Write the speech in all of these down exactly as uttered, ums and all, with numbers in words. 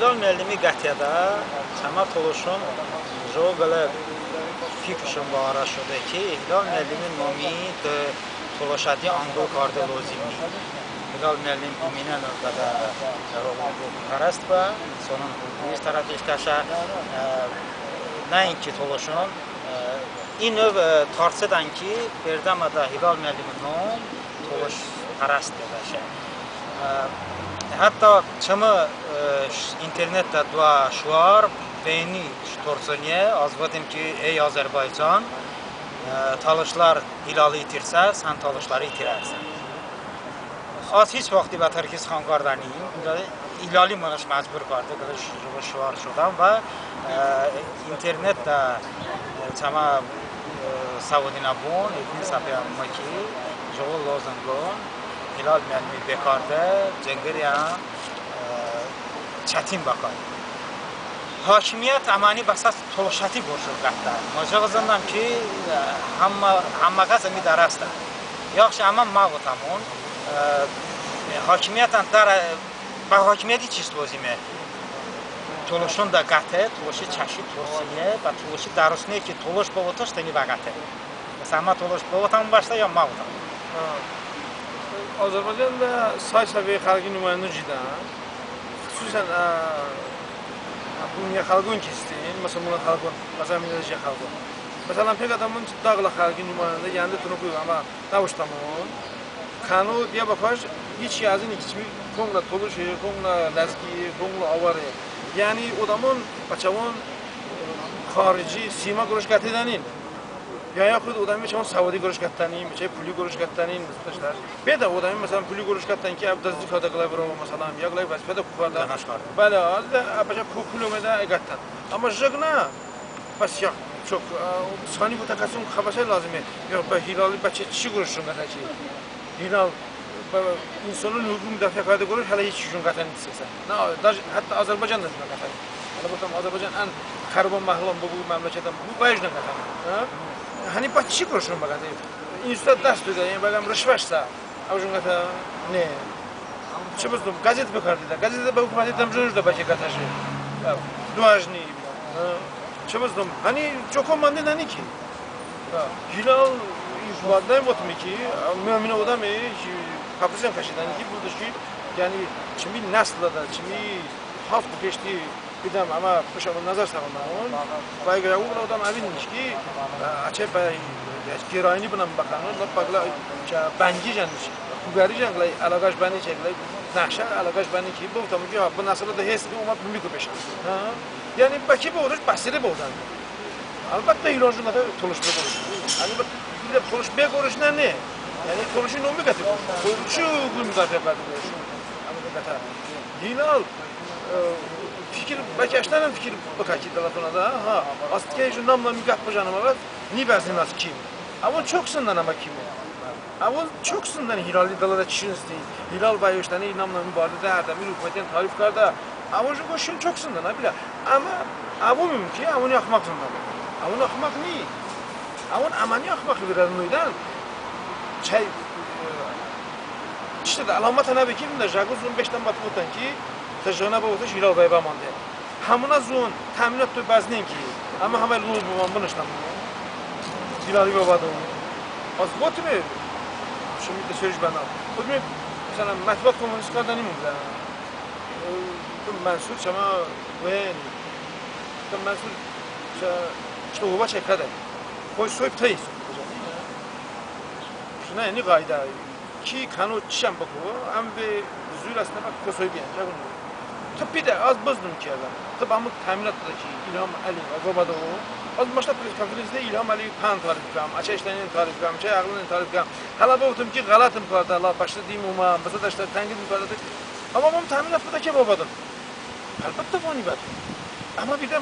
Hilal müəllimi qəteədə çəmə tolışon jıqo qılə fikrışon bə arə şodə ki, Hilal müəllimi nomi de tolışəti anqıl karde lozim ni. Hilal müəllim iminə növbədə roman hüquqpərəst bə, sonon hüquqi tərəfiş kəşə, e, nəinki tolışon, e, i növ, e, tarsedən ki, berdəmədə Hilal müəllimi nom tolışpərəst bebəşe. E, hətta çımı, e, ş-, internetədə doə şuar bəni ş-, torsoniye, az votım ki, ey Azərbaycan, e, talışlar Hilali itirsə, sən talışları itirərsən. Az hiç vaxti bətər ki sıxan kardənim, Hilali mınış məcbur kardə, qılə ş-, şuar şodəm və, e, internetədə, e, çəmə, e, səvodinə bon, edin səpe əmma ki, jıqo lozınqon, Hilal müəllimi bekarde, cınqıriyən, e, çətin bəkarde. Hakimiyyət əməni bəsə tolışəti qorə şo qətə. Mı jıqo zındəm ki, e, həmmə, həmmə kəs ımi dərəsdə. Yaxşı, əmə məvotəmon, e, hakimiyyətən dərə, bə hakimiyyəti çiç lozime? Tolışonədə qəte, tolışi çəşi torsoniye, bə tolışi dərosniye ki, tolış bıvotış, tıni bəqəte. Məsələn, əmə tolış bıvotəmon bəştə ya məvotəmon? Hə. Azərbaycanədə say səviyyədə xəlqi numayəndə jiyedən, xüsusən, ə, ə, buniyə xəlqon ki hestin, məsələn, buniyə xəlqon, məsələn, minoritet xəlqon. Məsələn, peqətəmon dağ qılə xəlqi numayəndə, yəni, tıno bıbu, əmə nəvıştəmon. Kəno diyə bəkəş, hiç yazın hiç mi, konqlə tolışe, konqlə ləzgiye, konqlə avare. Yəni odəmon bə çəvon xarici sima qorəş qətedənin. Ya, yaxud odəmi bə çəvon səvodi qorəş qətedənin, bə çəvon puli qorəş qətedənin, məsələn. Bedə odəmi, məsələn, puli qorəş qətedənin ki, əv dızdi kardə qıləy bıro, məsələn, ya qıləy vəzifədə ko kardə. Qənaş kardə. Bəli, az da bə çəvon pul, pul omedə, e, qətedəm. Əmma jıqo nə, bəs ya, çok, ə, sani votə kəson xəbə səy lozime. Ya, bə Hilali bəçəy çiçi qorəşon qətə ki? Hilal, bə, insonon hüquqi mıdafiə karde qorəş hələ hiç çiçon qətə nıdəse. Nə, daj-, hətta Azərbaycanədə qətə. Hələ bıvotəm, Azərbaycan ən xərobə məhəlon bıbu, məmləkətən bıbu, bə hiçon qətə. Hə? Həni bə çiçi qorəşon bəqəte? İnstitutədə dərs doydə, yəni bəqəm rışvəşsə. Əvışon qətə, ne. Çı bızındım, qəzet bıkardedə. Qəzetədə bə hukuməti dəm jıqo jıqo bəlkə qətəşe. Doəjni. Çı bızındım, həni çoko mandedəni ki. Hilal, bə, nə votım ki, möminə odəme, ki, papisən kəşedəni ki, bıvotış ki, yəni, çımi nəslədə, çımi haft peşti Bıdəm, əmə bışəmon nəzər səvonəmon, bə qılə odəm əminmiş ki, ə, əçəy bə, ə, qerayni bınən bəkənon, bə qılə, ə, bəncicənmiş, quqərijən qılə əlaqəş bəni, çəy qılə nəxşə əlaqəş bəni ki, bıvotəmon ki, ha, bı nəslədə heste, omə bımi ko peştən. Hə? Yəni bə ki bıvotış, bə seri bıvotən. Əlbəttə, Hilal jıqo qətə tolış be qorəş. Əlbəttə, tolış be qorəş nə, ne. Yəni tolışi nomi qətə. Tolışi hüquqi mıdafiə qətə qorəş. Əlbəttə. Hilal Ə, fikir, bəlkə əştənən fikir bıkə ki, dılətonədə, ha, az tikəy jıqo namnəmi qəp bıjənim əvəz, nibəznin az kim. Əvon çok zındən əmə kime. Əvon çok zındən Hilali dılədə çiçon hestin. Hilal bəy ıştəni namnəmi bardə, Ərdəbili hukumətiyən tərif kardə. Əvon jıqo şin çok zındən, ə, bılə. Əmə əvonım ki, əvoni axmaq zındən. Əvon axmaq ni. Əvon əməni axmaqi vırədə noydən. Çəy, ə, çiçədə əlamətən əve ki, ındə jıqo zıvon beşdən bə tı votən ki, tı jıqonə bıvotış, Hilal bəy bəmande. Həmonə zıvon təminat doy bəznen ki, əmə həməy lul bıvon, bınıştən. Hilali bəbədo. Az votıme, şımi de sürüş bənə. Votıme, məsələn, mətbuat konfransı kardənimon bıdə. Ə, Mənsur çəmə veyni. Mənsur çə, çı ovə çəkədə. Xoy soyb tı. Şunə yəni qayda. Ki kəno çiyən bıko, əm ve zur əslində bə ko soyb biyən, çəvon. Tı pidə, az bızınım ki, əgər tı bəmı təminat bıdə ki, İlham Əliyev bəbədo. Az maştə press konfransədə İlham Əliyevi pən tərif kəm, əçəy ıştəniyən tərif kəm, əçəy əğlonən tərif kəm. Hələ bıvotım ki, ğələtım kardə, la bəştə dim oməm, bızı dəştə tənqidım kardə. Əmma bəmı təminat bıdə ki, bəbədo. Əlbəttə, vani bədo. Əmma bıdə,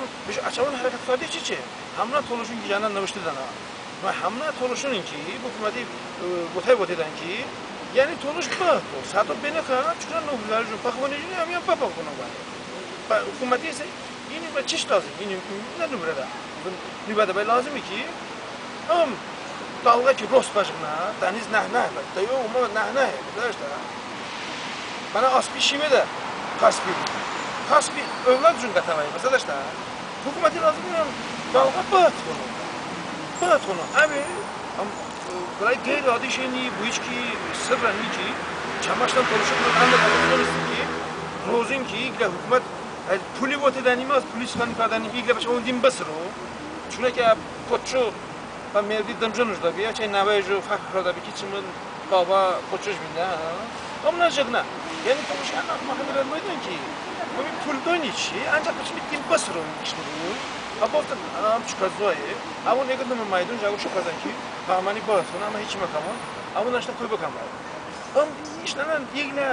əçəvon hərəkət karde çiçe? Həmonə tolışon ki, jəqo nıvıştedən, ha. Və həmonə tolışon ki, hukuməti, ə, votəy votedən ki, yəni tolış bıko, sədo benıko, çünki nıvıştedən, pəxmonejni, əmiyən bəpəxmonən. Bə hukuməti isə, ın bə çiç lazım, ın, ın nə nıvıştedə. Nıvıştedə bəy lazıme ki, ım, dalğa ki rost bəjıqnə, dəniz nəhnə bə, de yo, omə nəhnə bə, de ıştə. Bənə aspi şivedə, Kaspi. Xas bir övlad cun qətəvəy, məsələ, işte. Hukuməti lazım deyilən, bəlkə bıhət konu. Bıhət konu. Əbi, əm, qıləy qeyri-adi şey ni, bu hiç ki, sırrən ni ki, çəmə ıştən tolışon, ən də tolışon ki, rozin ki, iqlə hukumət, e, puli votedənim, az puli sıxan kardənim, iqlə bəşə on din bısıro. Çunə ki, poço və merdi dımjınuj da bi, əçəy nəvəy jo fəxr kardə bi ki, çımın baba poço jıqinə, hə? Im nə jıqinə. Yəni tolışi ən axmaq hədər bıdən ki, bımi pul doyni çi, əncəx bıçı bitkin bısıro işni bu. Əbovtə əm çokə zoəy. Əvon eqıdnımi məydon, jəqo şokardən ki, bə əməni bıhət konu, əmə hiç məkamon. Əvon ıştə koy bıkəm bəy. Im işlənən iqlə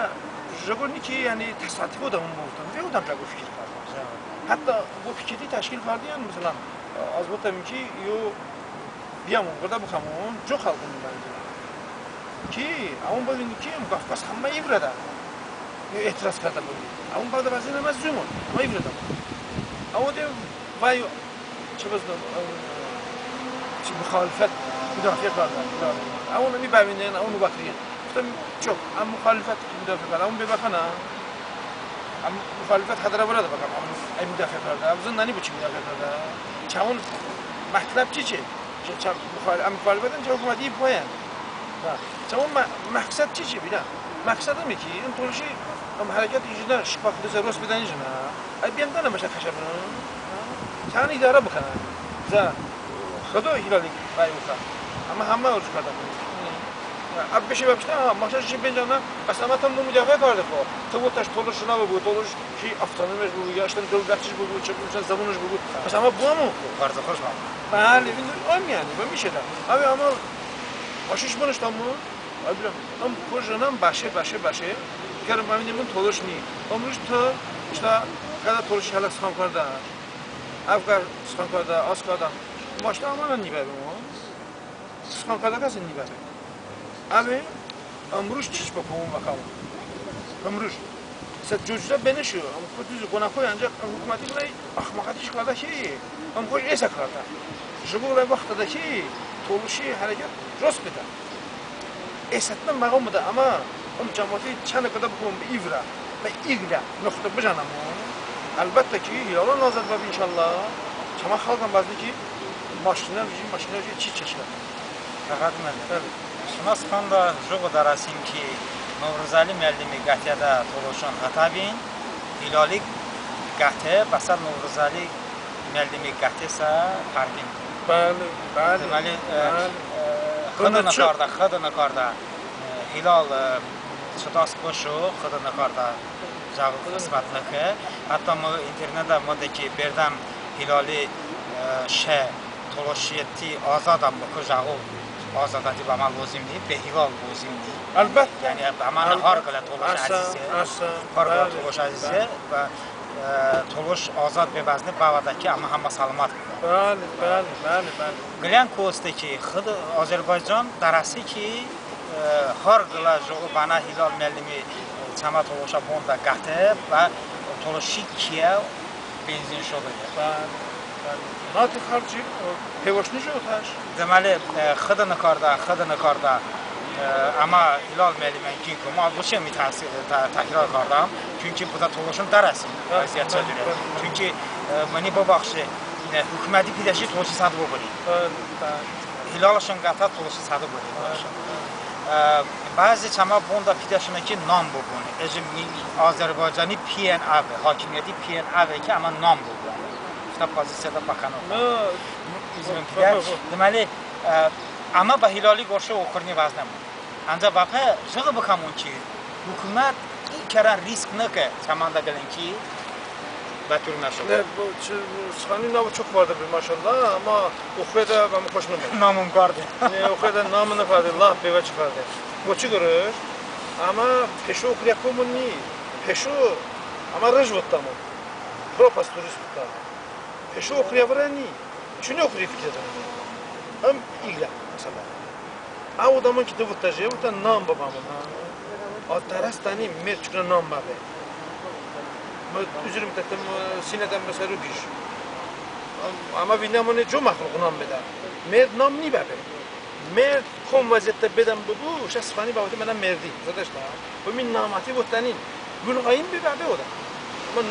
jıqo ni ki, yəni təsadüfi odəmon bıvotəm. Ve odəm jəqo fikir kardə. Hətta bu fikiri təşkil karde, yəni məsələn, az bıvotəm ki, yo biyəmon, qırdə bıkəmon, co xəlqon bəncə. Ki, əvon bıvin ki, Kavkaz həmmə i vırədə. Yo etiraz kardə bıvin. Əvon bərdə vəzin əmə zumon, həmmə i vırədə. Əvon de vay, çı bızınım, ım, çı müxalifət müdafiə kardə. Əvon ımi bəvinen, əvon bəkriyən. Gıftəm, çok, əm müxalifət müdafiə kardə, əvon bebəkən, hə? Əm müxalifət hədərə vırədə bəkəm, əm, əy müdafiə kardə. Əv zınəni boçi müdafiə kardə. Çəvon mətləb çiçe? Çə, çə, müxali-, əm müxalifətən çə hukuməti i poyən. Hə. Çəvon mə-, məqsəd çiçe, bilə? Məqsəd ıme ki, ın tolışi, ım hərəkət ijinə şıpaq desə rost bedəni ijinə. Əy biyəmdənə məşə kəşə bıno. Hə? Çəni idarə bıkən. Zə, Xıdo hilolik bəy oxə. Əmə həmmə orcu kardə bıno. Əv beşe bəpeştə, ha, maşın şi bencənə, bəs əmə tı mı müdafiə karde xo. Tı votəş tolışi nıbu, tolışi avtonomiyəş bıbu, ya ıştən dövlətiş bıbu, çı bıbu, ıştən zıvonış bıbu. Bəs əmə bıəmon? Xarcı xoş bə. Bəli, indi ım yəni, bə mişedə. Əv əmə aşış bınıştəmon, əy biləm. Im kojənən bəşe, bəşe, bəşe. Kərəm bəvindemon tolış ni. Imruj tı, ıştə, kədə tolışi hələ sıxan kardə. Əv kə sıxan kardə, az kardə. Maştə əmənən nibəbemon. Sıxan kardə kəsən nibəbe. Əve, ımruj çiç bıkəmon, bıkəmon. Imruj. Sə co-co benışu, ım ko düz qonəkoy, əncəx hukuməti qıləy axmaqətiş kardə ki, ım koj esə kardə. Jıqo qıləy vaxtədəy ki, tolışi hərəkət rost bedə. Esətnən məğon bıdə, əmma ım cəmati çanə qıdə bıkəmon bə i vırə, bə iqlə nıxtə bıjənəmon. Əlbəttə ki, hilalon azad bəbe inşallah. Çəmə xəlqən bəzne ki, maşinə vıji, maşinə vıji çiç çəşkə. Fəqət məndə. Bəli. Şımə sıxanədə jıqo dərəsin ki, Novruzəli məlimi qəteədə tolışon hətəbin, hilolik qəte bəsə Novruzəli məlimi qətesə fərqin. Bəli, bəli. Deməli, e, bəli. E, Xıdo nıkardə, Xıdo nıkardə, e, hilal, e, çı dast bışu, Xıdo nıkardə jəqo qısmət nıkə. Hətta mı internetədə mı de ki, berdəm hilali, e, şe tolışiyəti azadəm bıkə, jəqo azadəti bəmə lozim ni, be hilal lozim ni. Əlbəttə. Yəni, bəmə har qılə tolış əzize, har qılə tolış əzize və, e, tolış azad be bəzne bəvədə ki, əmə həmmə səlomət. Bəli, bəli, bəli, bəli. Qıləyən ko heste ki, Xıdo Azərbaycan dərəsi ki, e, har qılə jıqo bənə hilal məlimi, e, çəmə tolışə bondə qəte və tolışi kiyə benzin şodo. Bəli, bəli. Nati xərci, o, pevoşni jıqo otəş. Deməli, e, Xıdo nıkardə, Xıdo nıkardə, e, əmə hilal məlimən ki, əmə boçi ımi tə-, tə-, təkrar kardəm. Çünki bıdə tolışon dərəsin vəziyyət çı cürə. Çünki, e, mıni bıbaxşe, e, hukuməti pidəşi tolışi sədo bıbıri. Bəli, bəli. Hilalışon qətə tolışi sədo bıbıri. Bəli. E, bəzi çəmə bondə pidəşone ki, nam bıbıni. Əcəmi Azərbaycani piyən əve, hakimiyyəti piyən əve ki, əmə nam bıbıni. Iştə pozisiyədə bəkəno. Nə? İzin pidə. Deməli, e, əmə bə hilali qorə oxırni vəznəmon. Ancəx bəpe jıqo bıkəmon ki, hukumət i kərən risk nıkə, çəməndə qıləy ki, bə türmə şo. Nə, bu, çı-, sıxani navı çok vardı bir, maşallah, əmma oxıyedə bəmı xoş nıbu. Namım karde. Nə, oxıyedə namı nıkarde, lap bevəc karde. Boçi qoroş, əmə peşo oxıriyə komon ni, peşo, əmə rıj votdəmon. Propast turist votdəmon. Peşo oxıriyə vırəni, çunə oxıriyə fikir edəmon. Im iqlə, məsələn. Ə odəmon ki, de votdə je, votdə nam bıbəmon, ha. A dərəsdəni merd çoknə nam bəbe. Mı, üzr istəyirəm, sinədən bə səro qıj. Əmə vindəmone co məxluğ nam bedə. Merd nam nibəbe. Merd kom vəziyyətədə bedən bıbu, şə sıxani bəvote mədəm merdi. Zadəş da. Bımi naməti votdənin. Qulğayin be bəbe odəm. Əmma